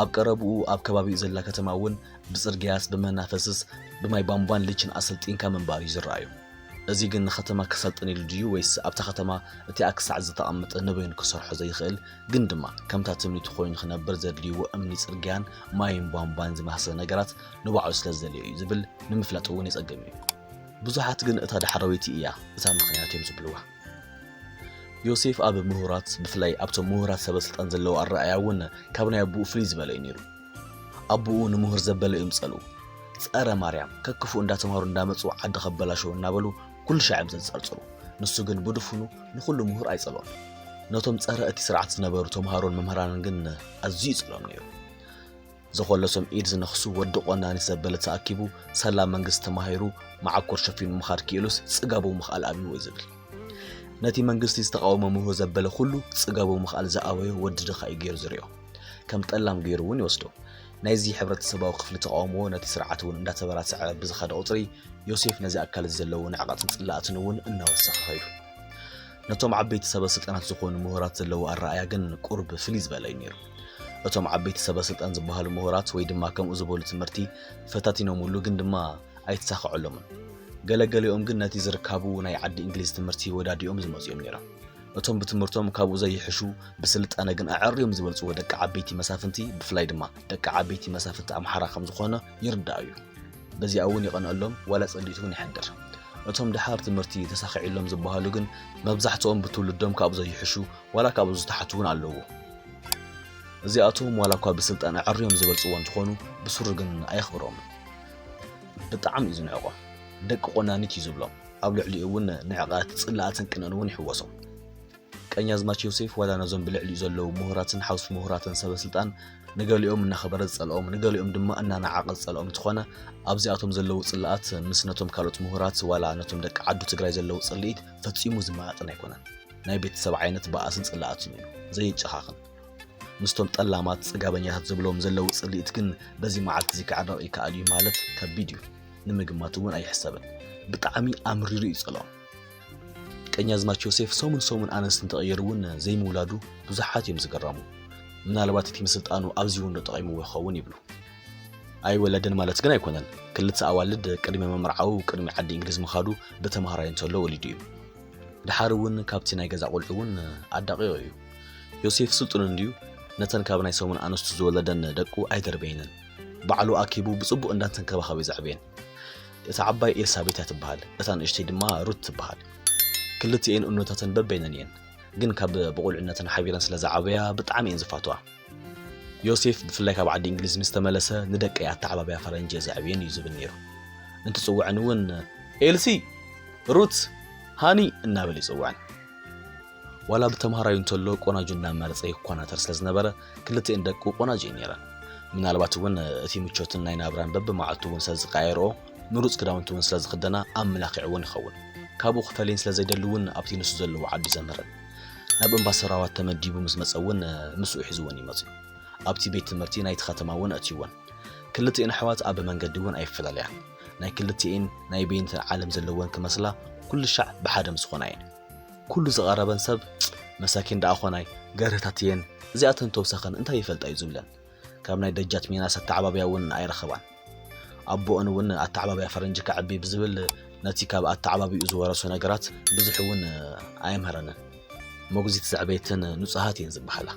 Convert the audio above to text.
ኣብ ቀረብኡ ኣብ ከባቢኡ ዘላ ከተማ እውን ብጽርግያስ ብመናፈስስ ብማይ ቧንቧን ልችን ኣሰልጢንካ ምንባር እዩ ዝረኣዩ። እዚ ግን ንከተማ ከሰልጥን ኢሉ ድዩ ወይስ ኣብታ ከተማ እቲኣ ክሳዕ ዝተቐምጠ ንበይኑ ክሰርሖ ዘይኽእል ግን ድማ ከምታ ትምኒቱ ኮይኑ ክነብር ዘድልይዎ እምኒ ጽርግያን ማይን ቧንቧን ዝመሳሰለ ነገራት ንባዕሉ ስለ ዝደልዮ እዩ ዝብል ንምፍላጥ እውን የጸግም እዩ። ብዙሓት ግን እታ ዳሕረወይቲ እያ እታ ምኽንያት እዮም ዝብልዋ። ዮሴፍ ኣብ ምሁራት ብፍላይ ኣብቶም ምሁራት ሰበ ስልጣን ዘለዎ ኣረኣእያ እውን ካብ ናይ ኣቦኡ ፍልይ ዝበለ እዩ ነይሩ። ኣቦኡ ንምሁር ዘበለ እዮም ዝጸልኡ። ጸረ ማርያም ከክፉ እንዳተማሩ እንዳመጹ ዓዲ ከበላሸው እናበሉ ኩሉ ሻዕ እዮም ዘንጸርጽሩ። ንሱ ግን ብድፉኑ ንኹሉ ምሁር ኣይጸልኦን። ነቶም ጸረ እቲ ስርዓት ዝነበሩ ተምሃሮን መምህራንን ግን ኣዝዩ ይጸልኦም ነይሩ። ዘኾለሶም ኢድ ዝነኽሱ ወዲ ቆናኒት ዘበለ ተኣኪቡ ሳላ መንግስቲ ተማሂሩ መዓኮር ሸፊኑ ምኻድ ክኢሉስ ጽጋቡ ምኽኣል ኣብይዎ እዩ ዝብል። ነቲ መንግስቲ ዝተቃወመ ምሁር ዘበለ ኩሉ ጽጋቡ ምኽኣል ዝኣበዮ ወዲ ድኻ እዩ ገይሩ ዝሪኦ። ከም ጠላም ገይሩ እውን ይወስዶ። ናይዚ ሕብረተሰባዊ ክፍሊ ተቃውሞ ነቲ ስርዓት እውን እንዳተበራሰዐ ብዝኸደ ቁጽሪ ዮሴፍ ነዚ ኣካል እዚ ዘለዎ ንዕቐትን ጽላእትን እውን እናወሰኸ ኸይዱ። ነቶም ዓበይቲ ሰበ ስልጣናት ዝኾኑ ምሁራት ዘለዎ ኣረኣያ ግን ቁሩብ ፍልይ ዝበለ እዩ ነይሩ። እቶም ዓበይቲ ሰበ ስልጣን ዝበሃሉ ምሁራት ወይ ድማ ከምኡ ዝበሉ ትምህርቲ ፈታቲኖምሉ ግን ድማ ኣይተሳኸዐሎምን። ገለገሊኦም ግን ነቲ ዝርካቡ ናይ ዓዲ እንግሊዝ ትምህርቲ ወዳዲኦም ዝመጹ እዮም ነይሮም። እቶም ብትምህርቶም ካብኡ ዘይሕሹ ብስልጣነ ግን ኣዐርዮም ዝበልጽዎ ደቂ ዓበይቲ መሳፍንቲ ብፍላይ ድማ ደቂ ዓበይቲ መሳፍንቲ ኣምሓራ ከም ዝኾነ ይርዳእ እዩ። በዚኣ እውን ይቐንአሎም ዋላ ጸሊእቲ እውን ይሕድር። እቶም ድሓር ትምህርቲ ተሳኺዕሎም ዝበሃሉ ግን መብዛሕትኦም ብትውልዶም ካብኡ ዘይሕሹ ዋላ ካብኡ ዝተሓቱ እውን ኣለዉ። እዚኣቶም ዋላ እኳ ብስልጣን ኣዐርዮም ዝበልጽዎ እንትኾኑ ብስሩ ግን ኣየኽብሮምን። ብጣዕሚ እዩ ዝንዕቆም። ደቂ ቆናኒት እዩ ዝብሎም። ኣብ ልዕሊኡ እውን ንዕቐት ጽላእትን ቅንእን እውን ይሕወሶም። ቀኛዝማች ዮሴፍ ዋላ ነዞም ብልዕሊኡ ዘለዉ ምሁራትን ሓውሲ ምሁራትን ሰበ ስልጣን ንገሊኦም እናኸበረ ዝጸልኦም ንገሊኦም ድማ እናነዓቐ ዝጸልኦም እንተኾነ ኣብዚኣቶም ዘለዉ ጽላኣት ምስ ነቶም ካልኦት ምሁራት ዋላ ነቶም ደቂ ዓዱ ትግራይ ዘለዉ ጽልኢት ፈጺሙ ዝመጣጠን ኣይኮነን። ናይ ቤተሰብ ዓይነት በኣስን ጽላኣትን እዩ ዘይጨኻኽን። ምስቶም ጠላማት ጽጋበኛታት ዝብሎም ዘለዉ ጽልኢት ግን በዚ መዓልቲ እዚ ክዕረቕ ይከኣል እዩ ማለት ከቢድ እዩ። ንምግማት እውን ኣይሕሰብን። ብጣዕሚ ኣምሪሩ እዩ ጸልኦም። ቀኛዝማች ዮሴፍ ሰሙን ሰሙን ኣንስቲ እንተቐየሩ እውን ዘይምውላዱ ብዙሓት እዮም ዝገረሙ። ምናልባት እቲ ምስልጣኑ ኣብዚ እውን ዶ ጠቒምዎ ይኸውን ይብሉ። ኣይወለደን ማለት ግን ኣይኮነን። ክልተ ኣዋልድ ቅድሚ ምምርዓዉ ቅድሚ ዓዲ እንግሊዝ ምኻዱ ብተምሃራይ እንተሎ ወሊዱ እዩ። ድሓር እውን ካብቲ ናይ ገዛ ቁልዑ እውን ኣዳቂቑ እዩ። ዮሴፍ ስልጡን እንድዩ ነተን ካብ ናይ ሰሙን ኣንስቱ ዝወለደን ደቁ ኣይደርበየንን። ባዕሉ ኣኪቡ ብጽቡቕ እንዳተንከባኸበ እዩ ዘዕብየን። እታ ዓባይ ኤልሳቤት እያ ትበሃል፣ እታ ንእሽተይ ድማ ሩት ትበሃል። ክልቲኤን እኖታተን በበይነን እየን፣ ግን ካብ ብቑልዕነተን ሓቢረን ስለ ዝዓበያ ብጣዕሚ እየን ዝፋትዋ። ዮሴፍ ብፍላይ ካብ ዓዲ እንግሊዝ ምስ ተመለሰ ንደቀይ ኣተዓባብያ ፈረንጂ እየ ዘዕብየን እዩ ዝብል ነይሩ። እንትጽውዐን እውን ኤልሲ፣ ሩት፣ ሃኒ እናበለ ይጽውዐን። ዋላ ብተምሃራዩ እንተሎ ቆናጁ እናመረጸ ይኮናተር ስለ ዝነበረ ክልቲኤን ደቁ ቆናጁ እየን ነይረን። ምናልባት እውን እቲ ምቾትን ናይ ናብራን በብመዓልቱ እውን ስለ ዝቀያየርኦ ምሩጽ ክዳውንቲ እውን ስለ ዝኽደና ኣመላኺዕወን ይኸውን። ካብኡ ክፈልየን ስለ ዘይደሊ እውን ኣብቲ ንሱ ዘለዎ ዓዲ ዘምህረን። ናብ እምባ ሰራዋት ተመዲቡ ምስ መጸ እውን ምስኡ ሒዝወን ይመጽእ። ኣብቲ ቤት ትምህርቲ ናይቲ ከተማ እውን ኣእትይወን። ክልቲኤን ኣሕዋት ኣብ መንገዲ እውን ኣይፈላለያን። ናይ ክልቲኤን ናይ በይንተን ዓለም ዘለወን ክመስላ ኩሉ ሻዕ ብሓደ ምስ ኾና እየን። ኩሉ ዝቐረበን ሰብ መሳኪን ደኣ ኾናይ ገርህታት እየን፣ እዚኣተን ተውሳኸን እንታይ ይፈልጣ እዩ ዝብለን። ካብ ናይ ደጃት ሚናስ ኣተዓባብያ እውን ኣይረኸባን። ኣቦኦን እውን ኣተዓባብያ ፈረንጂ ከዕቢ ብዝብል ነቲ ካብ ኣተዓባቢኡ ዝወረሶ ነገራት ብዙሕ እውን ኣየምሃረንን። መጉዚት ዘዕበየተን ንጹሃት እየን ዝበሃላ።